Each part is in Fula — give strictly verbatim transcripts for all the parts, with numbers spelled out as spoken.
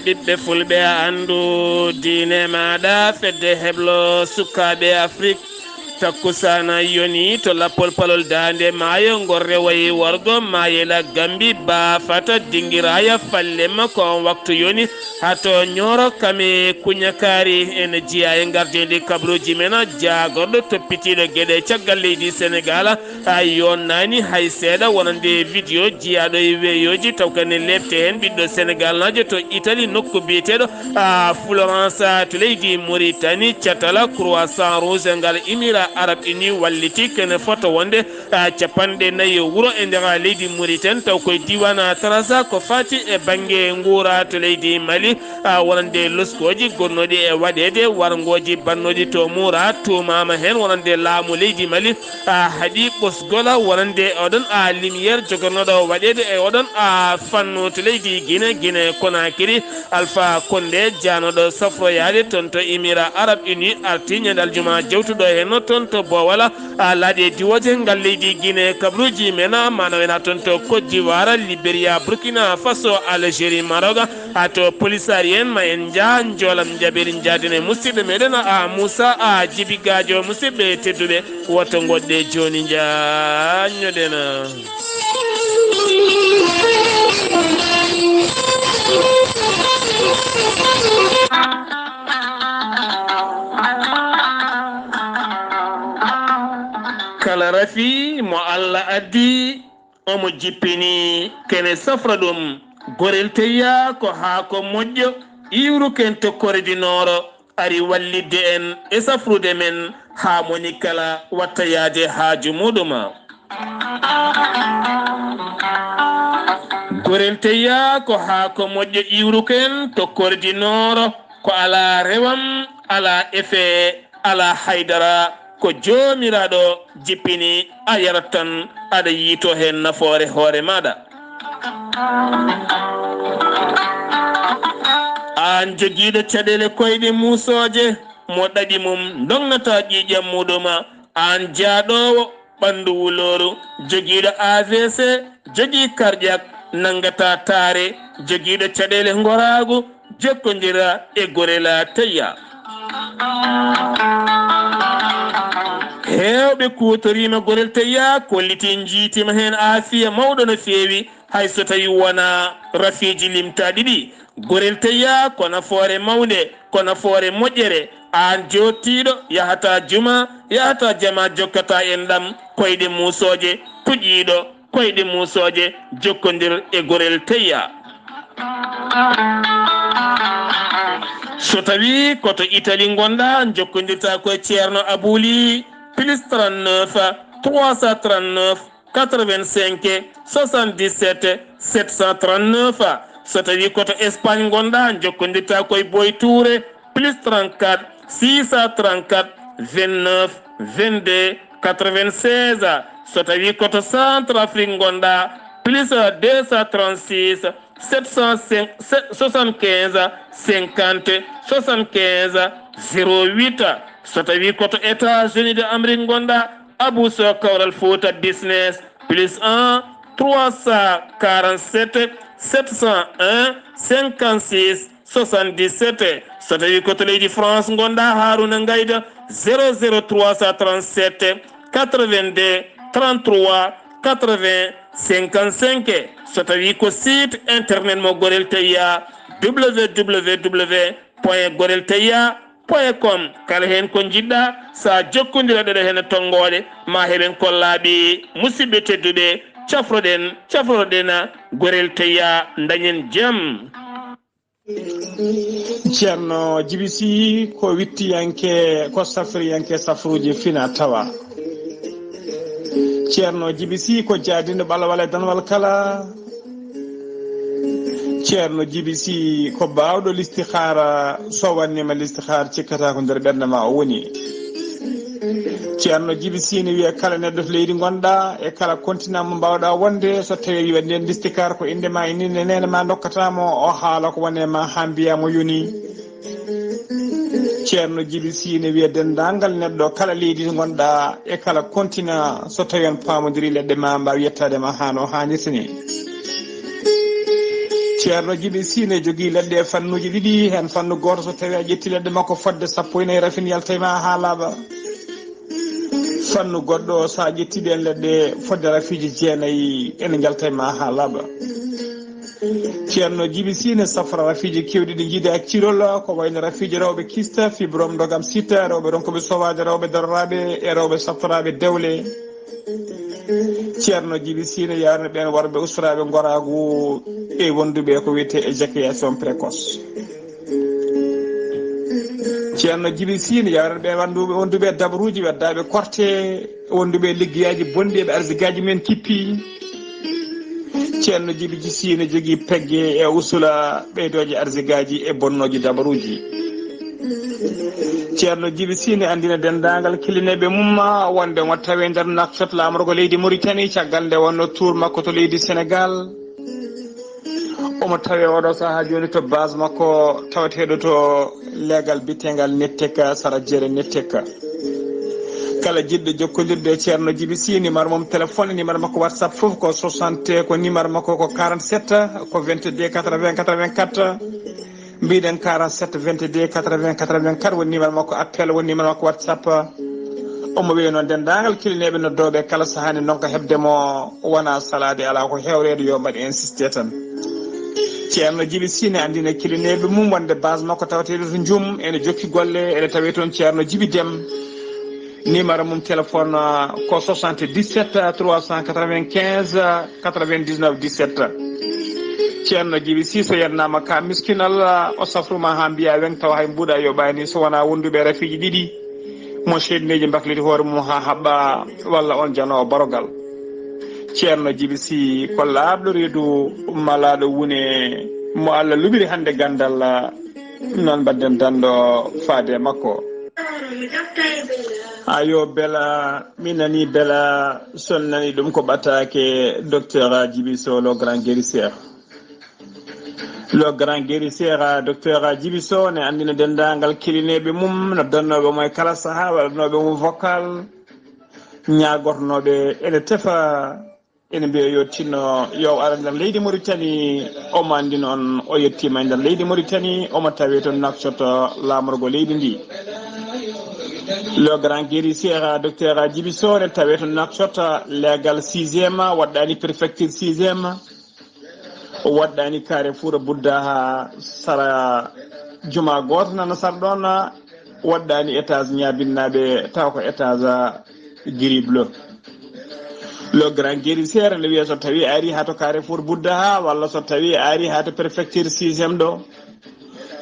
Ɓiɓɓe fulɓe, a anndu diine maaɗa, fedde heblo sukaaɓe Afrik. Takkusaana yoni to lappol palol daande maayo, ngol rewayi wargo maayela Gambi, baafata dingiraaya falle makko on waktu yoni. Hato Ñooro kame kuñakaari en jiya e ngardendi kabruuji men, jaagorɗo toppitiiɗo geɗe caggal leydi Senegaal. A yonnaani hay seeɗa wonande video jiyaaɗo e weeyooji, taw kadi ne leepte heen ɓiɗɗo Senegaalnaajo to Itali, nokku biyeteeɗo, a, Florence, a, to leydi Muritani. Catala Croissant Rouge ngal Émirats Arabes Unis walliti kene foto wonde, a, capanɗe nayi wuro e nder leydi Muritani, taw koye diiwaan Tarasa. Ko faati e bannge nguura to leydi Mali, a, wonande loskooji gonnooɗi e waɗeede, warngooji bannooɗi to Muura, tuumaama heen wonande laamu leydi Mali, a, haɗi ɓosgol wonande oɗon, a, lumière jogornoɗo waɗeede e oɗon, a, fannu to leydi Guinée, Guinée Conakry. Alpha Condé, jaanoɗo safroyaade toon to Émirats Arabes Unis, arti ñande aljuma jewtuɗo heen toon to Bowal, a, laaɗe diwooje ngal leydi Guinée. Kabruuji men, a, mana wena toon to Côte d'Ivoire, Libéria, Burkina Faso, Algérie, Maroc, a, to Polisario en. Ma en njah njoolam njaɓiri njaaden e musidɗo meɗen, a, Moussa, a, Djibi Gadio. Musidɓe tedduɓe, woto ngoɗɗe jooni, njaññoɗen. Kala rafi mo Allah addi, omo jippini, kene safra ɗum. Gorel Teyya ko haako moƴƴo, iwruken to Koredi Nooro, ari wallitde en e safrude men, haa moni kala watta yaade haaju muɗum. Gorel Teyya ko haako moƴƴo, iwruken to Koredi Nooro, ko alaa rewam, alaa efe, alaa haydara, ko Joomiraaɗo jippini, a yarat tan, aɗa yiito heen nafoore hoore maaɗa. Aan jogiiɗo caɗeele koyɗe muusooje, mo ɗaɗi mum ndognataa ƴiiƴam muɗum, aan jaaɗoowo ɓanndu wulooru, jogiiɗo A V C, jogii cardiaque, nanngata taare, jogiiɗo caɗeele ngoraagu, jokkondira e Gorel Teyya. Heewɓe kuutoriima Gorel Teyya, kollitii, njiitiima heen aafiya mawɗo no feewi, hay so tawii wonaa rafiiji limtaaɗi ɗi. Gorel Teyya ko nafoore mawnde, ko nafoore moƴƴere. Aan jooɗtiiɗo, yahataa juma, yahataa jama, jokkataa enɗam, koyɗe muusooje, kuƴiiɗo, koyɗe muusooje, jokkondir e Gorel Teyya. So tawii ko to Italie ngonɗaa, njokkondirtaa ko e Ceerno Abouli, plus trente-neuf, trois cent trente-neuf, quatre-vingt-cinq, soixante-dix-sept, sept cent trente-neuf. So tawii ko to Espagne ngonɗaa, njokkondirtaa ko e Boy Touré, plus trente-quatre, six cent trente-quatre, vingt-neuf, vingt-deux, quatre-vingt-seize. So tawii ko to Centrafrique ngonɗaa, plus deux cent trente-six, sept cent cinq, soixante-quinze, cinquante, soixante-quinze, zéro huit. So tawii ko to États-Unis de Amérique ngonɗaa, Abou Sow Kawral Fouta Business, plus un, trois cent quarante-sept, sept cent un, cinquante-six, soixante-dix-sept. So tawii ko to leydi France ngonɗaa, Harouna Ngaïda, zéro zéro trois cent trente-sept, quatre-vingt-deux, trente-trois, quatre-vingts, cinquante-cinq. So tawii ko site internet mo Gorel Teyya, www point gorel teyya point com. Kala heen ko njiɗɗaa, so a jokkondirat ɗeɗo heen tonngooɗe, ma heɓen kollaaɓe. Musidɓe tedduɓe, cafroɗen, cafroɗen Gorel Teyya, ndañen jam. Ceerno Jibi Sy ko wittiyanke, ko safriyanke safruuji fina tawa. Ceerno Jibi Sy ko jaadinɗo ɓalawal e danwal kala. Ceerno Jibi Sy ko baawɗo listihaara, so wanniima listihaara cikkata ko nder ɓernde ma o woni. Ceerno Jibi Sy ne wiya kala neɗɗo to leydi ngonɗaa e kala continent mo mbaawɗaa wonde, so tawii wiya nden listihaara ko innde ma, e innde neene ma ndokkata mo, o haala ko woni e ma haa mbiya mo yoni. Ceerno Jibi Sy ne wiya denndaangal neɗɗo kala leydi to ngonɗaa e kala continent, so tawii on paamondirii leɗɗe ma mbaawi yettaade ma haa no haanirta ni. Ceerno Jibi Siine jogii leɗɗe e fannuuji ɗiɗi, heen fannu gooto, so tawii a ƴettii leɗɗe makko fodde sappo e nayi, rafin yaltay ma haa laaɓa. Fannu goɗɗo, so a ƴettii ɗeen leɗɗe fodde rafiiji jeenayi, ene njaltay ma haa laaɓa. Ceerno Jibi Siine safra rafiiji keewɗi ɗi njiidaa e ciirol, ko wayno rafiiji rewɓe kista, fibrome, ndogam sita, rewɓe ronkooɓe sowaade, rewɓe daroraaɓe e rewɓe saftoraaɓe dewle. Ceerno Jibi Siine yaarani ɓeen worɓe ustoraaɓe ngoraagu e wonduɓe ko wiyetee éjaculation précoce. Ceerno Jibi Siine yaarani ɓeen wonduɓe, wonduɓe dabaruuji, weddaaɓe korte, wonduɓe liggeyaaji bonɗi, ɓe arsigaaji men kippi. Ceerno Jibi Siine jogii pegge e usula ɓeydooje arsigaaji e bonnooji dabaruuji. Ceerno Jibi Siine anndina denndaangal kilineeɓe mum wonde omo tawee nder Nouakchott, laamorgo leydi Mauritanie, caggal nde wonnoo tuur makko to leydi Senegaal. Omo tawee oɗo sahaa jooni to base makko tawateeɗo to leegal biyeteegal Netteka, sara jeere Netteka. Kala jiɗɗo jokkondirde e Ceerno Jibi Siine, numéro mum téléphone, numéro makko WhatsApp fof ko soixante, ko numéro makko ko quarante-sept, ko vingt-deux quatre-vingts quatre-vingt-quatre. Mbiɗen quarante-sept vingt-deux quatre-vingts quatre-vingt-quatre, woni numéro makko appel, woni numéro makko WhatsApp. Omo wiyee noon denndaangal kilineeɓe noddooɓe kala sahaa, ne ndonka heɓde mo, wonaa salaade, alaa ko heewreede, yo mbaɗ insisté tan. Ceerno Jibi Siine anndina kilineeɓe mum wonde base makko tawateeɗo to Njum, ene jokki golle, ene tawee toon Ceerno Jibi Dem. Numéro mum téléphone, ah, ko soixante-dix-sept trois cent quatre-vingt-quinze quatre-vingt-dix-neuf dix-sept. Ceerno Jibi Siise, yetnaama ka miskin, Allah o safruma haa mbiya weŋ, tawa hay mbuuɗa yoɓaani, so wonaa wonduɓe rafiiji ɗiɗi, mo seyɗineeji mbakliti hoore mum haa haɓɓa, walla on janoowo barogal. Ceerno Jibi Sii ko laaɓɗo reedu, malaaɗo wune, mo Allah luɓiri hannde ganndal, noon mbaɗden danndo faade e makko. Ayo, bela, mi nanii bela, so on nanii ɗum ko ɓataake, docteur Jibi Sow, le grand guérisseur. Le grand guérisseur, docteur Jibi Sow, ne anndina denndaangal kilineeɓe mum, noddannooɓe mo e kala sahaa, waɗanooɓe mo vocal, ñaagornooɓe ene tefa, ene mbiya yo tinno, yo o ara nder leydi Mauritanie. Omo anndi noon o yettiima e nder leydi Mauritanie, omo tawee toon Nouakchott, laamorgo leydi ndi. Le grand guérisseur, docteur Jibi Sow, ne tawee toon Nouakchott, leegal sixième, waɗɗaani préfecture sixième. O waɗɗaani Carrefour Budda haa sara juma gooto nana sara ɗoon, waɗɗaani étage ñaabinnaaɓe, taw ko étage gris bleu. Le grand guérisseur ne wiya so tawii a ari haa to Carrefour Budda haa, walla so tawii a ari haa to préfecture sixième ɗo,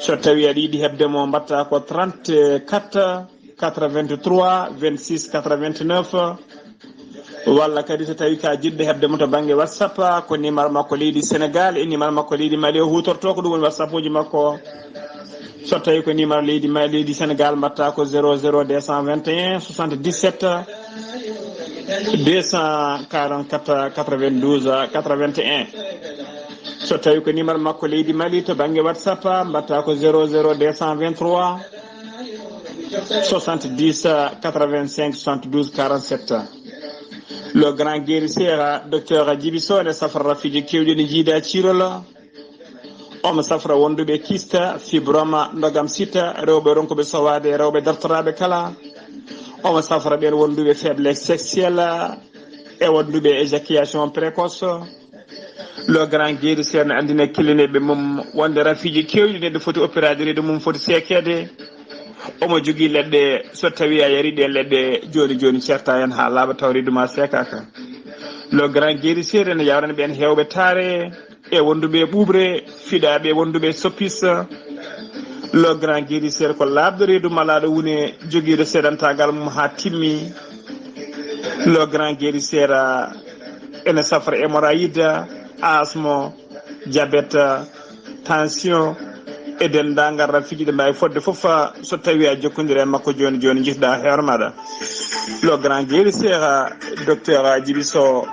so tawii aɗa yiɗi heɓde mo, mbaɗta ko trente-quatre quatre-vingt-trois vingt-six quatre-vingt-neuf, walla kadi so tawii ka jiɗɗo heɓde mo to bannge WhatsApp, ko numéro makko leydi Sénégal e numéro makko leydi Mali o huutorto, ko ɗum woni WhatsApp uji makko. So tawii ko numéro leydi Mali, leydi Sénégal, mbaɗta ko zéro zéro deux cent vingt et un soixante-dix-sept deux cent quarante-quatre quatre-vingt-douze quatre-vingt-un. So tawii ko numéro makko leydi Mali to bannge WhatsApp, mbaɗta ko zéro zéro deux cent vingt-trois soixante-dix quatre-vingt-cinq soixante-douze quarante-sept. Le grand guérisseur, docteur Jibi Sow, ne safra rafiiji keewɗi ɗi njiida ciirol. Omo safra wonduɓe kista, fibrome, ndogam sita, rewɓe ronkuɓe sowaade, rewɓe dartoraaɓe kala. Omo safra ɓeen wonduɓe faiblesse sexuelle e wonduɓe éjaculation précoce. Le grand guérisseur ne anndina kilineeɓe mum wonde rafiiji keewɗi neɗɗo foti opéraade, reedu mum foti seekeede. Omo jogii leɗɗe, so tawii a yari ɗeen leɗɗe jooni jooni, ceerta heen haa laaɓa, taw reedu ma seekaaka. Le grand guérisseur ene yaarani ɓeen heewɓe taare e wonduɓe ɓuuɓre, fiɗaaɓe wonduɓe soppis. Le grand guérisseur ko laaɓɗo reedu, malaaɗo wune, jogiiɗo seedantaagal mum haa timmi. Le grand guérisseur ene safra hémorroïde, asmo, diabète, tension e denndaangal rafiiji ɗi mbaawi fodde fof, so tawii a jokkondirii e makko jooni jooni, njiɗ-ɗaa hoore maaɗa. Le grand guérisseur, docteur Jibi Sow,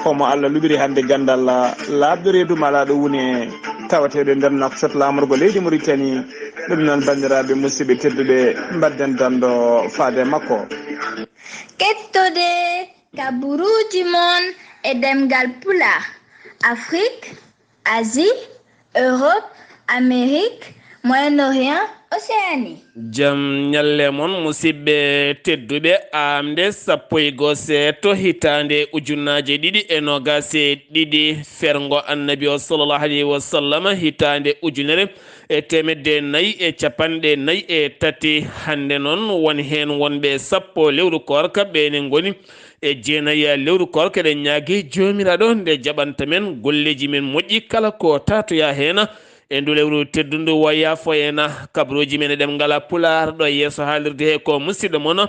ko mo Allah luɓiri hannde ganndal laaɓɗo reedu, malaaɗo wune, tawateeɗo e nder Nouakchott, laamorgo leydi Mauritanie. Ɗum noon, banndiraaɓe musidɓe tedduɓe, mbaɗden danndo faade e makko. Kettode kaburuuji mon e ɗemngal Pulaar, Afrik, Asie, Europe, Amérique, Moyen-Orient, Océanie. Jam ñalle mon, musidɓe tedduɓe. Aamde sappo e goo seeto hitaande ujunnaaje ɗiɗi e noogaas e ɗiɗi, ferngo Annabi o sallallahu alayhi wa sallam hitaande ujunere e teemedde nayi e capanɗe nayi e tati. Hannde noon, won heen wonɓe sappo lewru koorka, ɓe ne ngoni e jeenayi lewru koorka. Eɗen ñaagii Joomiraaɗo nde jaɓanta men golleeji men moƴƴi, kala ko taatoyaa heen e ndu lewru teddundu. Wo yaafo en kabrooji men e ɗemngal Pulaar ɗo yeeso haalirde he ko musidɗo mon,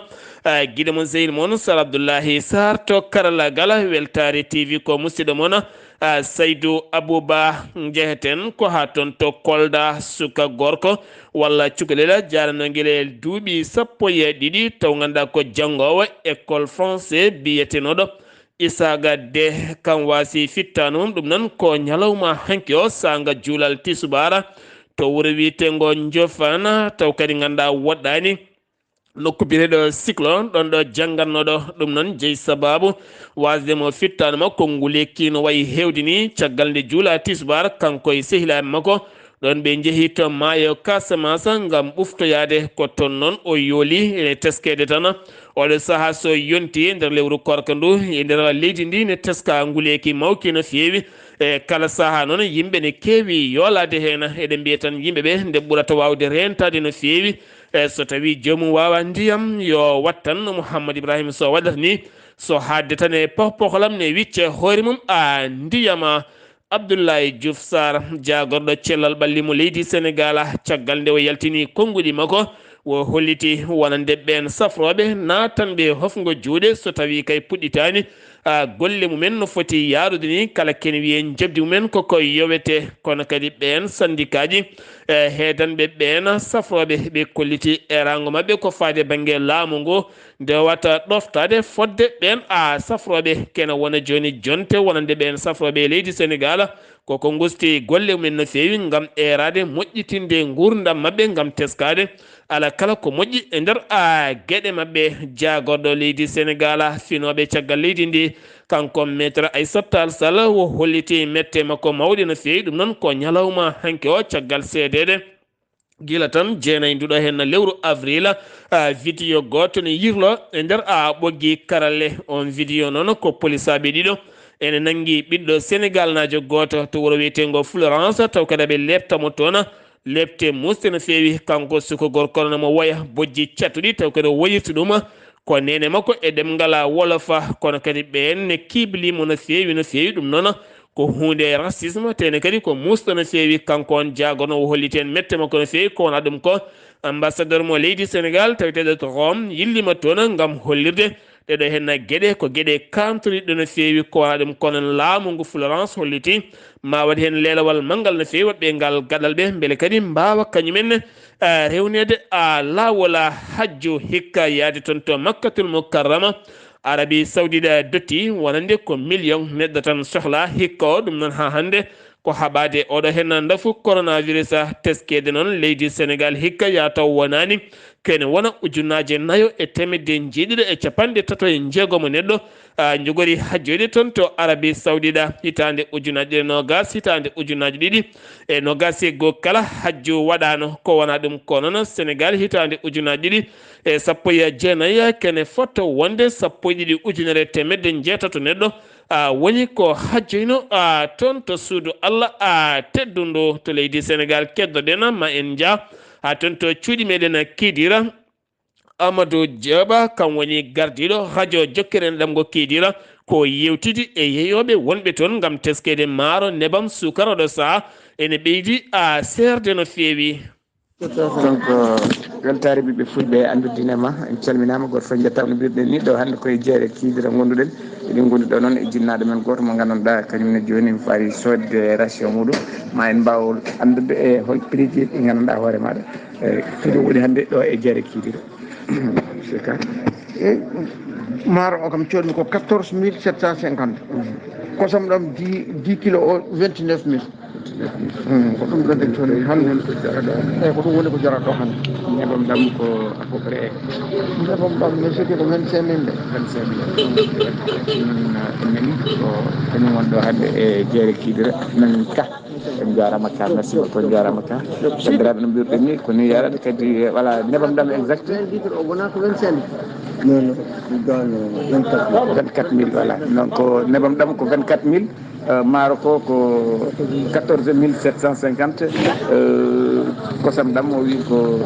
eh, giɗo mon, sehil mon, Sar Abdullahi Sarr, to karallagal Weltaare T V ko musidɗo mon, eh, Saydu Abuba. Njeheten ko haa toon to Kolda, suka gorko walla cukalel jaaranoo ngel e duuɓi sappo e ɗiɗi, taw ngannduɗaa ko janngoowo école français biyetenooɗo Isaaga De. Kam waasi fittaandu mum, ɗum noon ko ñalawma hanki o, saanga juulal tisubaara, to wuro wiyeteengo Njofaan, taw kadi ngannduɗaa woɗɗaani nokku biyeteeɗo Siklo, ɗoon ɗo janngannooɗo. Ɗum noon jeyi sabaabu waasde mo fittaandu makko nguleyki no wayi heewde ni. Caggal nde juulaa tisubaar, kanko e sehilaaɓe makko, ɗoon ɓe njehi to maayo Casamance ngam ɓuftoyaade. Ko toon noon o yooli e teskeede tan. Oɗo sahaa so yonti e nder lewru koorka ndu, e nder leydi ndi ne teska nguleyki mawki no feewi. E kala sahaa noon, yimɓe ne keewi yoolaade heen. Eɗen mbiya tan yimɓe ɓe, nde ɓurata waawde reentaade no feewi, e so tawii joomum waawaa ndiyam, yo wattan no Mouhammad Ibrahima Sow waɗata ni. So haaɗde tan e pohpohlam, ne wicca hoore mum a ndiyama. Abdoulaye Diouf Sarr, jaagorɗo cellal ɓalli mo leydi Senegaal, caggal nde o yaltini konnguɗi makko, o holliti wonande ɓeen safrooɓe naatanɓe hofngo juuɗe so tawii kay puɗɗitaani, a, golle mumen no foti yaarude ni. Kala kene wiyee njoɓdi mumen koko yowete, kono kadi ɓeen sandikaaji, e, heedanɓe ɓeen safrooɓe, ɓe kolliti eeraango maɓɓe ko faade bannge laamu ngu, nde wata ɗoftaade fodde ɓeen, a, safrooɓe. Kene wona jooni jonte wonande ɓeen safrooɓe e leydi Senegaal, koko ngusti golle mumen no feewi ngam eeraade, moƴƴitinde nguurndam maɓɓe, ngam teskaade ala kala ko moƴƴi e nder, a, geɗe maɓɓe. Jaagorɗo leydi Senegaal finooɓe caggal leydi ndi, kanko Maître Aissata Tall Sall, o holliti mette makko mawɗe no feewi. Ɗum noon ko ñalawma hanki o, caggal seedeede, gila tan jeenayi nduɗo heen lewru avril, a, vidéo gooto ne yirlo e nder, a, ɓoggi karalle. On vidéo noon ko polisaaɓe ɗiɗo ene nanngi ɓiɗɗo Senegaalnaajo gooto to wuro wiyeteengo Florence, taw kadi ɓe leepta mo toon. Leepte muusɗe no feewi, kanko suka gorko no mo woya, bojji cattuɗi, taw kadi o woyirta ɗum ko neene makko e ɗemngal wolof, kono kadi ɓeen ne kiiblii mo no feewi, no feewi. Ɗum noon ko huunde racisme, tee ne kadi ko muusɗo no feewi. Kanko on jaagorno o holliti en mette makko no feewi, ko wonaa ɗum ko ambassadeur mo leydi Senegaal taweteeɗo to Rome, yillima toon ngam hollirde ɗeɗo heen geɗe, ko geɗe kaantoriɗe no feewi, ko wonaa ɗum kono laamu ngu Florence holliti ma waɗ heen leelawal manngal no feewi woɗɓe ngal gaɗal ɓe, mbele kadi mbaawa kañumen, eh, rewneede, a, laawol, a, hajju hikka yahde toon to Makkatul Mukarrama, Arabi Sawdiɗa dotti wonande ko million neɗɗo tan sohla hikka o. Ɗum noon haa hannde ko haɓaade oɗo heen ndafu coronavirus. Teskeede noon leydi Senegaal hikka yaa taw wonaani, ko ene wona ujunnaaje nayo e teemedde njeeɗiɗo e capanɗe tato e njeegomo neɗɗo, a, njogori hajjoyde toon to Arabi Sawdiɗa hitaande ujunnaaje ɗiɗi e noogaas, hitaande ujunnaaje ɗiɗi e noogaas e goo kala hajju waɗaano. Ko wonaa ɗum ko noon Senegaal hitaande ujunnaaje ɗiɗi e sappo e jeenayi, kene fota wonde sappo e ɗiɗi ujunere e teemedde njeetato neɗɗo, a, woni ko hajjoyno, a, toon to suudu Allah, a, teddundu to leydi Senegaal. Keddoɗen ma en njah, a, toon to cuuɗi meɗen Kidira. Amadou Diaba kam woni gardiiɗo radio Jokkere Enɗam ngo Kidira, ko yewtidi e yeyooɓe wonɓe toon ngam teskeede maaro, nebam, suukara. Oɗo sahaa ene ɓeydi, a, seerde no feewi. Donc, weltaare ɓiɓɓe fulɓe, anndude ine ma, en calminaama, gooto fof njettaama. No mbiruɗen ni, ɗo hannde ko e jeere Kidira ngonduɗen. Eɗen ngondi ɗo noon e jinnaaɗo men gooto mo nganndanɗaa, kañum ne jooni ene faari soodde ration muɗum. Ma en mbaaw anndude e hol prix ji ɗi nganndanɗaa hoore maaɗa, e, kadi woni hannde ɗo e jeere Kidira. Seka. E, maaro o kam coodmi ko quatorze mille sept cent cinquante. Kosam ɗam dix, dix kilo o, vingt-neuf mille. Hmm, ko ɗum ɗon en coodmi hannde. Woni ko jarata ɗo hannde. Eyi, ko ɗum woni ko jarata ɗo hannde. Nebam ɗam ko à peu près? Nebam ɗam, mi sikki ko vingt-cinq mille de. Vingt-cinq mille. Min, min ko kañum woni ɗo hannde e jeere Kidira. Min ka. En njaaraama ka, merci beaucoup, en njaaraama ka. Banndiraaɓe no mbiruɗen ni, ko ni yarata kadi, voilà, nebam ɗam exact. Non, non, vingt-quatre mille. Vingt-quatre mille, voilà. Donc, nebam ɗam ko vingt-quatre mille. Euh, maaro ko ko quatorze mille sept cent cinquante, euh, kosam ɗam o wi ko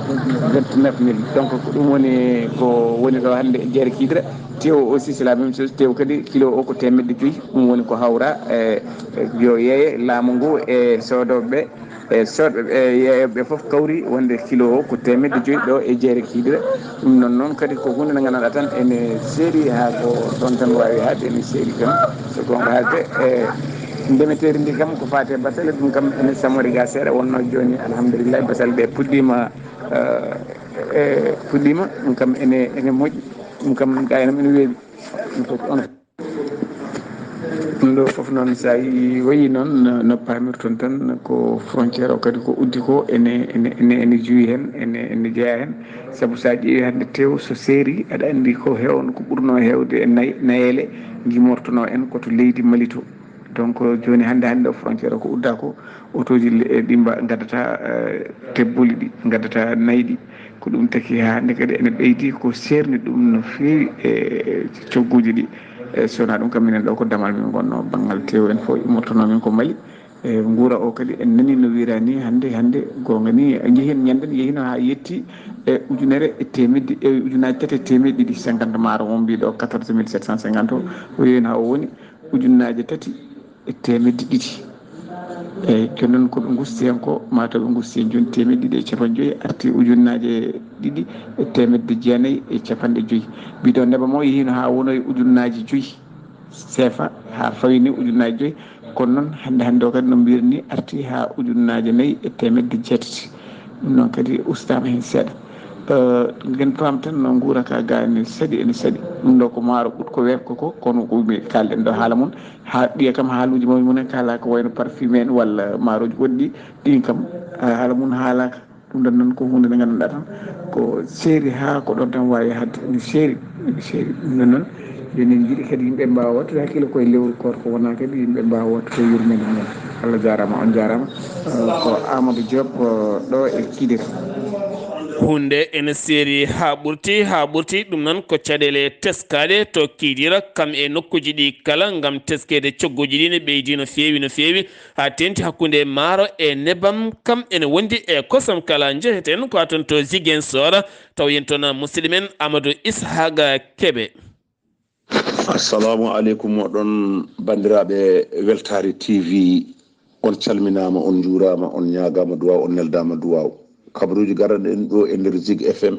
vingt-neuf mille. Donc ko ɗum woni ko woni ɗo hannde e Jeere Kidira. Tew aussi c'est la même chose, tew kadi kilo o ko teemedde joyi, ɗum woni ko hawra e, e yo yeeye laamu ngu e soodooɓe ɓe. E soodɓe ɓe yeeyooɓe ɓe fof kawri wonde kilo o ko teemedde joyi ɗo e Jeere Kidira. Ɗum noon noon kadi ko huunde nde nganndanɗaa tan ene seeri haa ko ɗoon tan waawi haalde, ene seeri kam. So goonga haalde, e ndemeteeri ndi kam ko faati e basale, ɗum kam ene samori ga seeɗa, wonnoo jooni alhamdulillahi basale ɗe puɗɗiima, eh, e puɗɗiima, ɗum kam ene, ene moƴƴi, ɗum kam gayna ene weeɓi. Ɗum fof on Ɗum ɗo fof noon, so a yi-, wayi noon no, no paamirton tan, ko frontière o kadi ko uddi ko ene, ene, ene, ene juwi heen, ene, ene jeyaa heen. Sabu so a ƴeewi hannde tew so seeri, aɗa anndi ko heewnoo, ko ɓurnoo heewde e nay-, nayeele ngimortonoo en ko to leydi Mali to. Donc jooni hannde, hannde o frontière o ko uddaa ko, otooji le-, ɗi mba-, ngaddata, eh, tebbuli ɗi, ngaddata nayi ɗi. Ko ɗum taki haa hannde kadi ene ɓeydi ko seerni ɗum no feewi e cogguuji ɗi. E so wonaa ɗum kam, minen ɗo ko damal min ngonnoo, banngal tew en fof immortonoo min ko Mali. E nguura o kadi en nanii no wiiraa ni hannde, hannde goonga ni, njehii heen ñande, njehii heen haa yetti e ujunere e teemedde, e ujunaaji tati e teemedde ɗiɗi, cinquante maaro mo mbii ɗo, quatorze mille sept cent cinquante o, o yehi heen haa o woni ujunaaji tati e teemedde ɗiɗi. Eeyi, jooni noon ko ɓe ngusti heen ko, maa taw ɓe ngusti heen jooni teemedde ɗiɗi e capanɗe joyi, arti ujunaaji ɗiɗi e teemedde jeenayi e capanɗe joyi. Mbiɗo nebam o yehiino haa wonoyi ujunaaji joyi seefa, haa fawii ni ujunaaji joyi. Kono noon, hannde, hannde o kadi no mbiiren ni, arti haa ujunaaji nayi e teemedde jeetati. Ɗum noon kadi ustaama heen seeɗa. Eh, ngeen paam tan no nguura ka ga ene saɗi, ene saɗi. Ɗum ɗo ko maaro ɓutko weeɓko ko, kono ko mi kaalɗen ɗo haala mum. Haa ɓiya kam haaluuji mawɓe mum en kaalaa ko wayno parfumé en walla maarooji goɗɗi, ɗin kam, eh, haala mum haalaaka. Ɗum ɗon noon ko huunde nde ngannduɗaa tan ko seeri haa ko ɗon tan waawi haɗde. Ene seeri, ene seeri. Ɗum ɗon noon, jooni en njiɗi kadi yimɓe mbaawa wattude hakkille koye lewru koor ko wonaa kadi yimɓe mbaawa wattude yurmeende mum. Allah jaaraama, on jaaraama. Eh, ko Amadou Diop, eh, ɗo e Kidira. Huunde ene seeri haa ɓurti, haa ɓurti. Ɗum noon ko caɗeele teskaaɗe to Kidira, kam e nokkuuji ɗi kala, ngam teskeede cogguuji ɗi ne ɓeydi no feewi, no feewi, haa teeŋti hakkunde maaro e nebam, kam ene wondi e kosam kala. Njeheten ko haa toon to Ziguinchor, tawoyen toon musidɗo men Amadou Ishaqa Kebe. Assalamu aleykum, moɗon banndiraaɓe Weltaare T V. On calminaama, on njuuraama, on ñaagaama duwaaw, on neldaama duwaaw. Kabaruuji garanɗi en ɗo e nder Zig F M.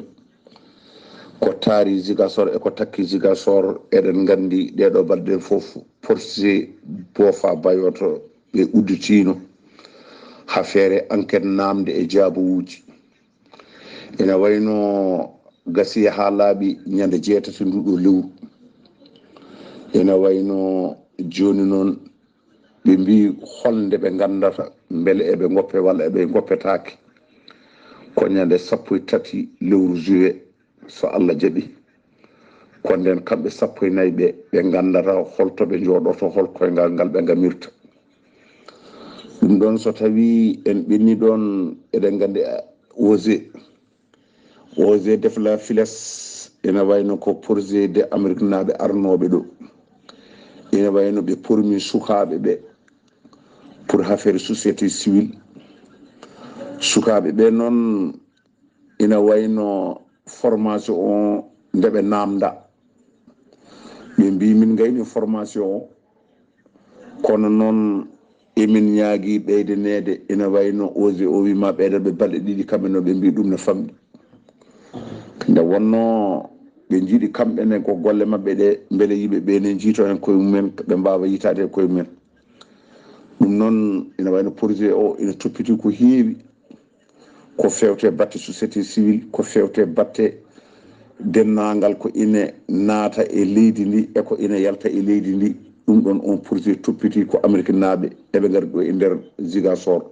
Ko taari Ziguinchor e ko takki Ziguinchor, eɗen nganndi ɗee ɗoo balɗe fof, porti boofa bayoto ɓe udditiino haa feere enquête naamnde e jaabawuuji. Ina wayno gasi haa laaɓi ñande jeetati ndu ɗo lewru. Ina wayno jooni noon ɓe mbii holnde ɓe nganndata, mbele eɓe ngoppe walla eɓe ngoppetaake. Ko ñande sappo e tati lewru juillet, so Allah jaɓi. Ko nden kamɓe sappo e nayi ɓe, ɓe nganndata hol to ɓe njooɗoto, hol koyngal ngal ɓe ngamirta. Ɗum ɗon so tawii en ɓenni ɗon, eɗen nganndi, ah, Osé, Osé def la Files, ina wayno ko projet de Amérique naaɓe arnooɓe ɗo. Ina wayno ɓe pormi sukaaɓe ɓe pour affaire société civile. Sukaaɓe ɓe noon ina wayno formation o nde ɓe naamnda. Ɓe mbii min ngayni formation o, kono noon emin ñaagii ɓeydaneede, ina wayno Osé o wii ma ɓeydan ɓe balɗe ɗiɗi, kamɓe noon ɓe mbii ɗum no famɗi. Nde wonnoo ɓe njiɗi kamɓe ne ko golle maɓɓe ɗe, mbele yimɓe ɓe ne njiito heen koye mumen, ɓe mbaawa yitaade heen koye mumen. Ɗum noon ina wayno projet o ina toppiti ko heewi, ko fewte batte société civile, ko fewte batte denndaangal ko ina naata e leydi ndi e ko ina yalta e leydi ndi. Ɗum ɗon on projet toppiti ko Amérique naaɓe, eɓe ngari ɗo e nder Ziguinchor.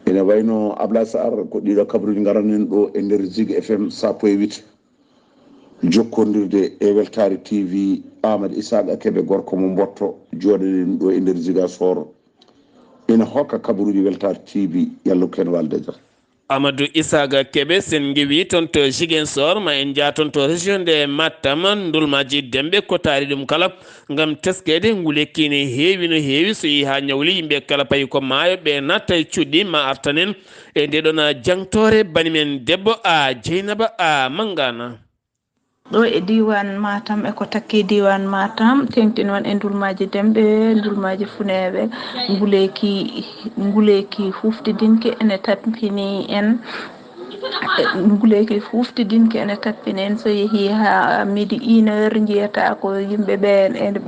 Ina wayno Ablaye Sarr, ko ɗiɗo kabaruuji ngaranen ɗo e nder Zig F M sappo e huit. Jokkondirde e Weltaare T V, Amadou Isaaqa Kebe, gorko mo Mbotto, jooɗaɗen ɗo e nder Ziguinchor. Ina hokka kabaruuji Weltaare T V, yalla ko heen waalde e jam. Amadou Isaaga Kebe, sen ngewi toon to Ziguinchor, ma en njaa toon to région de Matam. Ndulmaaji Demɓe ko taari ɗum kala ngam teskeede nguleyki ne heewi no heewi, so yehi haa ñawli yimɓe kala payi ko maayo, ɓe natta e cuɗɗi ma artanen e nde ɗoon jangtoore bani men debbo a Jeynaba a Mangana. Ɗo e diiwaan Matam, e ko takki diiwaan Matam, teeŋti noon e ndulmaaji Demɓe, ndulmaaji Funeeɓe, nguleyki, nguleyki huftidinki ene tampini en, nguleyki huftidinki ene tampini en. So yehii haa midi une heure, njiyata ko yimɓe ɓe,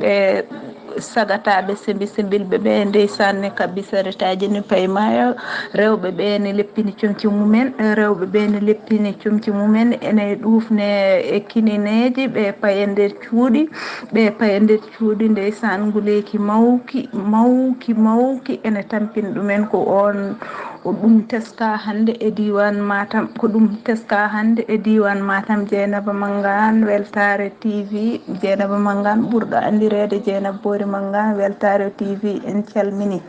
ɓe sagataaɓe sembi sembilɓe ɓe, ndeysaan, ne kabbi saretaaji ne payi maayo. Rewɓe ɓe ne leppini comci mumen, rewɓe ɓe ne leppini comci mumen, ene ɗuufne e kinineeji, ɓe paye nder cuuɗi, ɓe paye nder cuuɗi, ndeysaan, nguleyki mawki, mawki, mawki, ene tampini ɗumen. Ko oon, ko ɗum teska hannde e diiwaan Matam, ko ɗum teska hannde e diiwaan Matam. Jeynaba Mangane, Weltaare T V, Jeynaba Mangane ɓurɗo anndireede Jeynaba Boori Mangane, Weltaare T V, en calmini.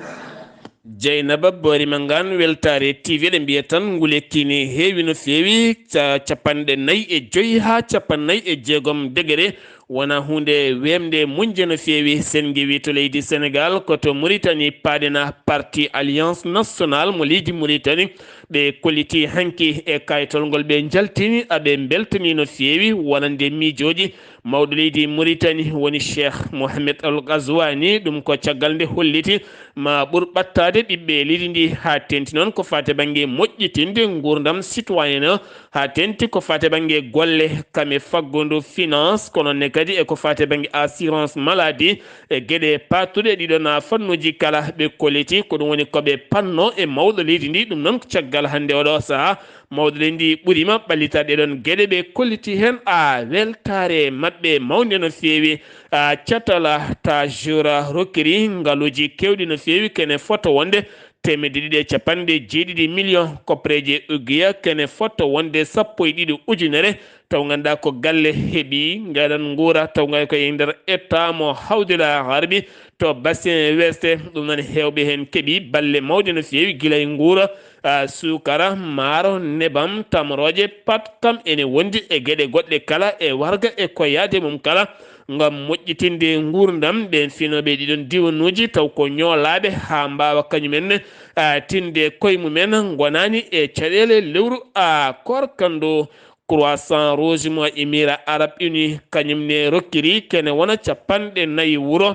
Jeynaba Boori Mangane, Weltaare T V, ɗe mbiya tan nguleyki ne heewi no feewi, ca-, capanɗe nayi e joyi haa capanɗe nayi e jeegom degere. Wonaa huunde weemde muñde no feewi. Sen ngewi to leydi Senegaal, ko to Muritani paaɗena parti Alliance Nationale mo leydi Muritani. Ɓe kolliti hanki e kayitol ngol ɓe njaltini, aɓe mbeltani no feewi wonande miijooji mawɗo leydi Muritani woni Cheikh Mohamed Al Ghazouani. Ɗum ko caggal nde holliti ma ɓur ɓattaade ɓiɓɓe leydi ndi, haa teeŋti noon ko faati bannge moƴƴitinde nguurndam citoyen o, haa teeŋti ko faati bannge golle kam e faggudu finance, kono ne kadi e ko faati bannge assurance maladie, e geɗe paatuɗe ɗiɗon fannuuji kala. Ɓe kolliti ko ɗum woni ko ɓe panno e mawɗo leydi ndi. Ɗum noon ko caggal hannde oɗo sahaa mawɗo leydi ndi ɓurima ɓallitaade ɗeɗon geɗe, ɓe kolliti heen a weltaare maɓɓe mawnde no feewi. A catala ta jura rokiri ngaluuji keewɗi no feewi, kene foto wonde teemedde ɗiɗi e capanɗe jeeɗiɗi million koppareeje ugiya, kene foto wonde sappo e ɗiɗi ujunere, taw ngannduɗaa ko galle heɓi ngaɗan nguura, taw ngaɗa ko e nder État mo Hawdila Harbi to Bassin Ouest. Ɗum noon heewɓe heen keɓi balle mawɗe no feewi, gila e nguura, a, suukara, maaro, nebam, tamrooje, pat kam ene wondi e geɗe goɗɗe kala e warga e ko yaade mum kala, ngam moƴƴitinde nguurndam ɓeen finooɓe ɗiɗon diwanuuji, taw ko ñoolaaɓe haa mbaawa kañum en, a, tinde koye mum en ngonaani e caɗeele lewru, a, koorka ndu. Croissant Rouge mo Émirats Arabes Unis, kañum ne rokkiri kene wona capanɗe nayi wuro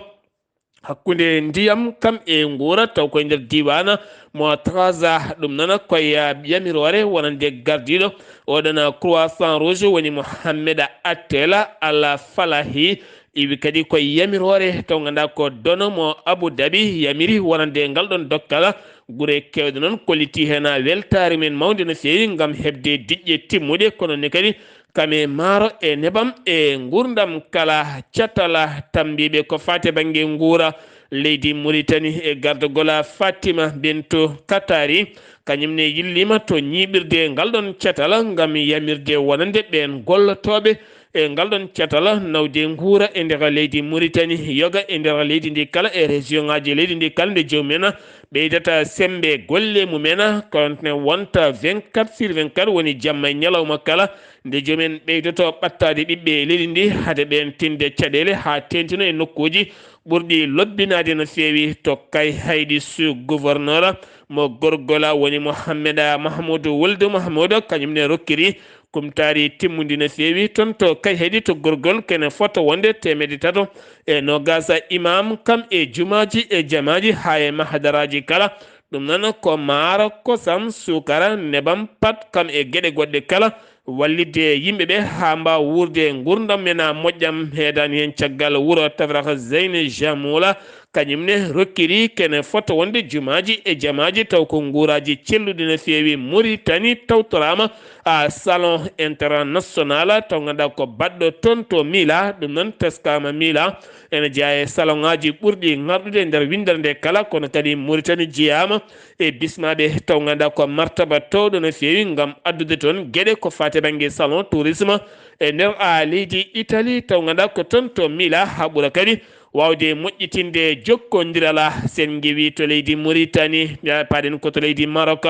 hakkunde ndiyam kam e nguura, taw koye nder diiwaana mo Trarza. Ɗum noon koye yamiroore wonande gardiiɗo oɗon Croissant Rouge woni Mohamed Attela Al Falahi. Iwi kadi ko yamiroore taw ngannduɗaa ko Dono mo Abu Dhabi yamiri wonande ngal ɗon dokkal. Gure keewɗe noon kolliti heen weltaare men mawnde no feewi ngam heɓde diƴƴe timmuɗe, kono ne kadi kam e maaro e nebam e nguurndam kala. Catala tambiiɓe ko faati bannge nguura leydi Muritani e gardagol Fatima Bintu Katari, kañum ne yilliima to ñiiɓirde ngal ɗon catala ngam yamirde wonande ɓeen gollotooɓe e ngal ɗon catal nawde nguura e nder leydi Muritani, yoga e nder leydi ndi kala e région ngaji leydi ndi kala, nde jomumen ɓeydata sembe golle mumen, kono ne wonta vingt-quatre sur vingt-quatre, woni jamma e ñalawma kala, nde jomumen ɓeydoto ɓattaade ɓiɓɓe leydi ndi, hade ɓeen tinde caɗeele haa teentino e nokkuuji ɓurɗi lobbinaade no feewi to Kayhayɗi. Sous gouverneur mo Gorgola woni Mohammeda Mahmoud Wuld Mahmoud, kañum ne rokkiri kumtaari timmundi no feewi toon to Kayhayɗi to Gorgol, kene fota wonde teemedde tato e noogaas imam kam e jumaaji e jamaaji haa e mahadaraaji kala. Ɗum noon ko maaro, kosam, suukara, nebam, pat kam e geɗe goɗɗe kala, wallitde yimɓe ɓe haa mbaawa wuurde nguurndam men a moƴƴam. Heedaani heen caggal wuro Tafrah Zeyne Jamoula, kañum ne rokkiri kene fota wonde jumaaji e jamaaji, taw ko nguuraaji celluɗi no feewi. Muritani tawtoraama a salon international, taw ngannduɗaa ko baɗɗo toon to Mila, ɗum noon teskaama Mila. Ene jeyaa e salon ŋaaji ɓurɗi ŋarɗude e nder winndere nde kala, kono kadi Muritani jeyaama e bismaaɓe, taw ngannduɗaa ko martaba toowɗo no feewi ngam addude toon geɗe ko faati bannge salon tourisme e nder a leydi Italie, taw ngannduɗaa ko toon to Mila haa ɓura kadi waawde moƴƴitinde jokkondiral. Sen ngewi to leydi Muritani, paaɗen ko to leydi Marok.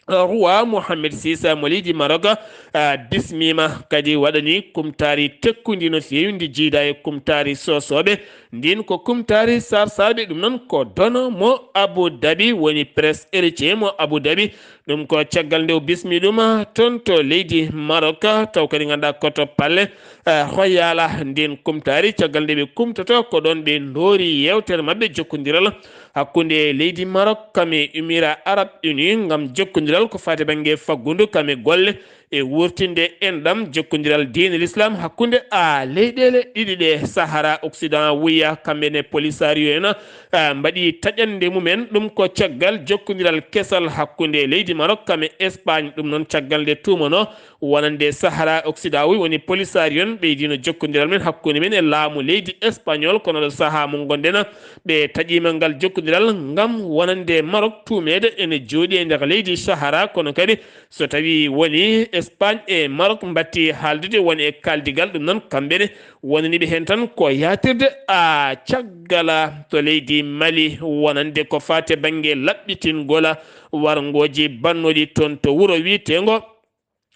Roi Mohamed six mo leydi Marok, ah, bismiima, kadi waɗani kumtaari tekkundi no feewi ndi jiida e kumtaari soosooɓe. Ndin ko kumtaari Sarsaaɓe, ɗum noon ko dono mo Abu Dhabi, woni prince héritier mo Abu Dhabi. Ɗum ko caggal nde o bismi ɗum toon to leydi Marok, taw kadi ngannduɗaa ko to Palais, eh, Royal. Ndin kumtaari, caggal nde ɓe kumtoto, ko ɗoon ɓe ndoori yeewtere maɓɓe jokkondiral hakkunde leydi Marok kam e Émirats Arabes Unis ngam jokkondiral ko faati bannge faggudu kam e golle e wuurtinde enɗam jokkondiral diine l'islam hakkunde, a, leyɗeele ɗiɗi ɗe. Sahara Occident wuya kamɓe ne Polisario en, a, mbaɗi taƴande mumen. Ɗum ko caggal jokkondiral kesal hakkunde leydi Marok kam e Espagne. Ɗum noon caggal nde tuumano wonande Sahara Occident wuy woni Polisario en ɓeydino jokkondiral men hakkunde men e laamu leydi Espagnol. Kono ɗo sahaa mo ngonɗen, ɓe taƴiima ngal jokkondiral ngam wonande Marok tuumeede ene jooɗi e nder leydi Sahara, kono kadi so tawi woni Espagne e Marok mbatti haaldude woni e kaaldigal, ɗum noon kamɓe ne wonani ɓe heen tan ko yaatirde, a, caggal to leydi Mali wonande ko faati e bannge laɓɓitingol warngooji bannooɗi toon to wuro wiyeteengo,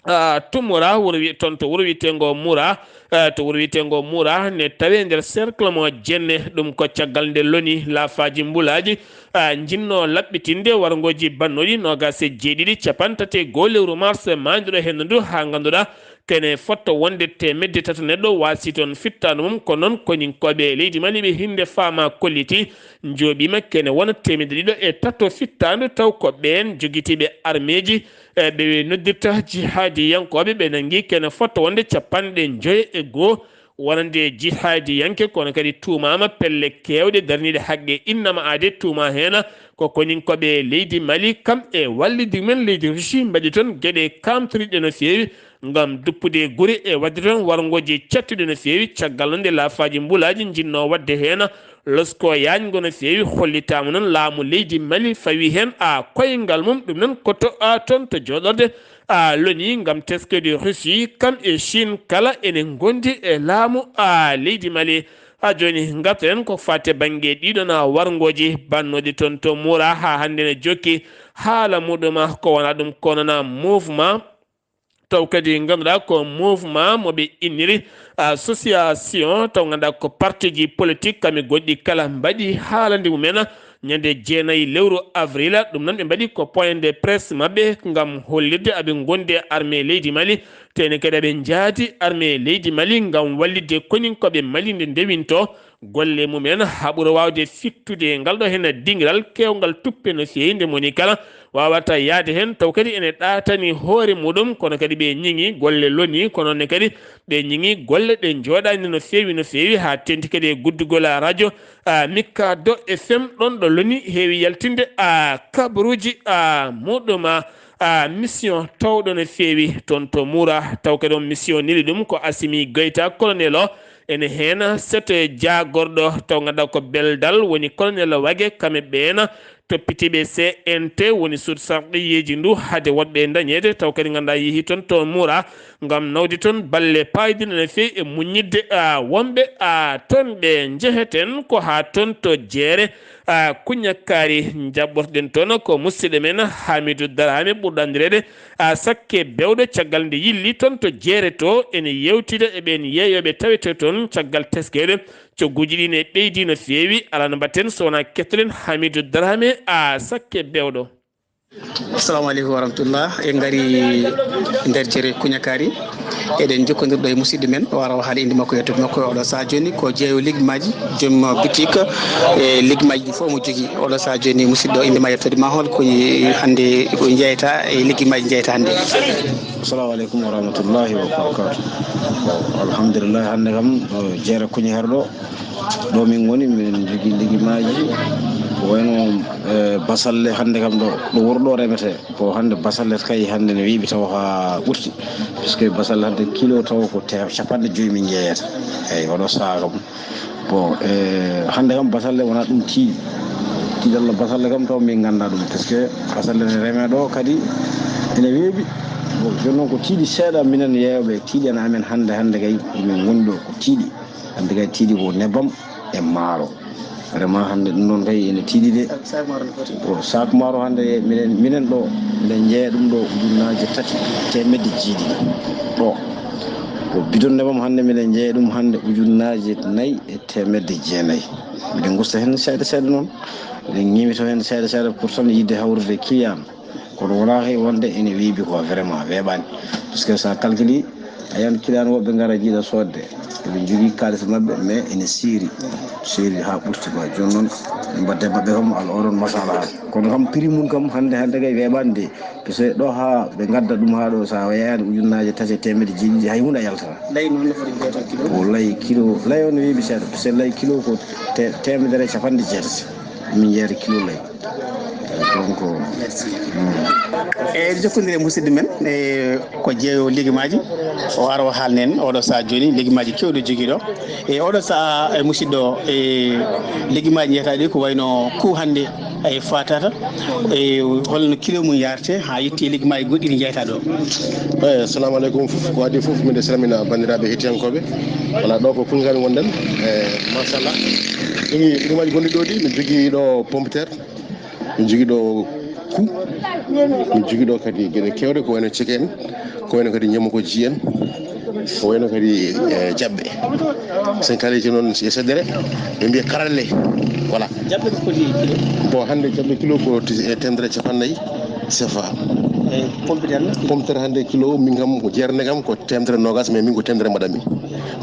a, Tumura, wuro wi-, toon to wuro wiyeteengo Mura, a, to wuro wiyeteengo Mura ne tawee nder cercle mo Jenne. Ɗum ko caggal nde loni laafaaji mbulaaji, a, njinnoo laɓɓitinde warngooji bannooɗi noogaas e jeeɗiɗi, capanɗe tati e goo lewru mars maayduɗo henndu ndu, haa ngannduɗaa kene fotto wonde teemedde tato neɗɗo waasi toon fittaandu mum. Ko noon koninkooɓe leydi Mali ɓe hinnde faama kolliti njooɓiima kene wona teemedde ɗiɗo e tato fittaandu, taw ko ɓeen jogitiiɓe armeeji, e ɓe noddirta jihaadiyankooɓe, ɓe nanngi kene fotto wonde capanɗe njoyo e goo wonande jihaadiyanke, kono kadi tuumaama pelle keewɗe darniiɗe haqqe innama aade, tuuma heen ko koninkooɓe leydi Mali kam e wallidi men leydi Russie mbaɗi toon geɗe kaamtoriɗe no feewi ngam duppude gure e waɗde toon warngooji cattuɗi no feewi. Caggal nde laafaaji mbulaaji njinnoo waɗde heen losko yaañgo no feewi, hollitaama noon laamu leydi Mali fawi heen, a, koyngal mum. Ɗum noon ko to, a, toon to jooɗorde, a, loni ngam teskede Russie kam e Chine kala ene ngondi e laamu, a, leydi Mali. Haa jooni ngarten ko faati e bannge ɗiɗon warngooji bannooɗi toon to Mura, haa hannde ne jokki haala muɗum, ko wona ɗum ko noon mouvement taw kadi ngannduɗaa ko mouvement mo ɓe inniri association, taw ngannduɗaa ko partiji politique kam e goɗɗi kala mbaɗi haalande mumen ñande jeenayi lewru avril. Ɗum noon ɓe mbaɗi ko point de presse maɓɓe ngam hollirde aɓe ngondi e armée leydi Mali, tene kadi aɓe njaadi armée leydi Mali ngam wallitde koninkooɓe Mali nde ndewinto golle mumen haa ɓura waawde fittude ngal ɗo heen dingiral keewngal tuppe no feewi, nde moni kala waawata yahde heen, taw kadi ene ɗaatani hoore muɗum. Kono kadi ɓe ñiŋi golle loni, kono ne kadi ɓe ñiŋi golle ɗe njooɗaani no feewi, no feewi, haa teŋti kadi e guddugol radio, a, Mikado F M, ɗon ɗo loni heewi yaltinde, a, kabaruuji, a, muɗum, a, a, mission towɗo no feewi toon to Mura. Taw kadi on mission neli ɗum ko Assimi Goïta, colonel o, ene heen seeɗa jaagorɗo, taw ngannduɗaa ko Beldal woni colonel Wage, kamɓe ɓeen toppitiiɓe C N T woni suudu sarɗiyeeji ndu, hade woɗɓe dañeede, taw kadi ngannduɗaa yehi toon to Mura ngam nawde toon balle paayɗe no feewi e muññitde, a, wonɓe, a, toon ɓe njeheten ko haa toon to jeere, a, Kuñakaari. Njaɓɓorɗen toon ko musidɗo men Hamidou Darame ɓurɗo anndireede, a, Sakke Bewɗo, caggal nde yilli toon to jeere to ene yeewtida e ɓeen yeeyooɓe tawetee toon caggal teskeede cogguuji ɗi ne ɓeydi no feewi. Alaa no mbaɗten so wonaa kettoɗen Hamidou Darame, a, Sakke Bewɗo. Assalamu aleykum wa rahmatullah. En ngari nder jeere Kuñakaari. Eɗen jokkondirɗo e musidɗo men, o ara o haala innde makko e yettoode makko. Oɗo sahaa jooni ko jeeyo liggimaaji, joom boutique e liggimaaji ɗi fof mo jogii. Oɗo sahaa jooni musidɗo, innde ma e yettoode ma, hol ko hannde ko jeyata e liggimaaji jeyata hannde? Assalamu aleykum wa rahmatullahi wa barakatuh. Alhamdulillah, hannde kam ɗo jeere Kuñakaari ɗo, ɗo min ngoni, min jogii liggimaaji ko wayno, eh, basalle hannde kam ɗo, ɗo wuro ɗo remetee. Ko hannde basalle kay hannde ne weeɓi taw haa ɓurti, puisque basalle hannde kilo taw ko te-, capanɗe joyi min jeeyata. Eeyi, oɗo sahaa kam. Bon, e, hannde kam basalle wonaa ɗum tiiɗi. Tiiɗalla basalle kam taw min nganndaa ɗum, puisque basalle ne remee ɗo kadi ene weeɓi. Bon, jooni noon ko tiiɗi seeɗa minen yeeyooɓe tiiɗi en amen hannde, hannde kay ko min ngoni ɗo ko tiiɗi. Hannde kay tiiɗi ko nebbam. E maaro. Vraiment hannde ɗum noon kay ene tiiɗi de. O sac maaro hannde minen, minen ɗo, miɗen jeeya ɗum ɗo ujunnaaje tati teemedde jeeɗiɗi ɗo. O bidon nebam hannde miɗen jeeya ɗum hannde ujunnaaje nayi e teemedde jeenayi. Miɗen ngusta heen seeɗa seeɗa noon. Miɗen ñimito heen seeɗa seeɗa pour tan yiɗde hawrude client. Kono wonaa hay wonde ene weeɓi ko vraiment weeɓaani. Parce que so a calcule, a yiyan client woɓɓe ngara jiiɗa soodde. Eɓe njogii kaalis maɓɓe, mais ene seeri. Seeri haa ɓurti quoi. Jooni noon, ɓe mbaɗde maɓɓe kam, ala oɗon masala haa. Kono kam, prix mum kam, hannde, hannde kay weeɓaani de. Parce que ɗo haa ɓe ngadda ɗum haa ɗo, so a yaani ujunnaaje tati e teemedde jeeɗiɗi, hay huunde a yaltata. Layi noon no foti jeetati kilo? O layi kilo, layi o no weeɓi seeɗa. Parce que layi kilo ko te-, teemedere e capanɗe jeetati. Min jeere kilo layi. Donc, e jokkondir e musidɗo men, e ko jeeyo liggimaaji, o ara o haalnen oɗo saha jooni liggimaaji kewɗo jogii ɗo. E oɗo saha, e musidɗo, e liggimaaji jeetaɗi ko wayno ku hannde e fatata, e holno kilo mum yarte haa yetti e liggimaaji goɗɗi ɗi jeetaɗo? Eyi, assalamu aleykum fof. Ko adii fof, miɗo salmina banndiraaɓe hettiyankooɓe. Wala ɗo ko Kuñkaani wonɗen. E machallah. Jogii liggimaaji gonɗi ɗo ɗi, mi jogii ɗo pompiteer, mi jogii ɗo ku, mi jogii ɗo kadi geɗe kewɗe ko wayno ceke en, ko wayno kadi ñamokooji en, ko wayno kadi e jaɓɓe. Sen kaleji noon e seddere, ɓe mbiya karalle. Voilà. Jaɓɓe ko foti kilo? Bon, hannde jaɓɓe kilo ko ti-, e temedere capanɗe nayi sefa. E pompiteer no? Pompiteer hannde kilo min kam ko jeernde kam ko temedere nogas, mais min ko temedere mbaɗami.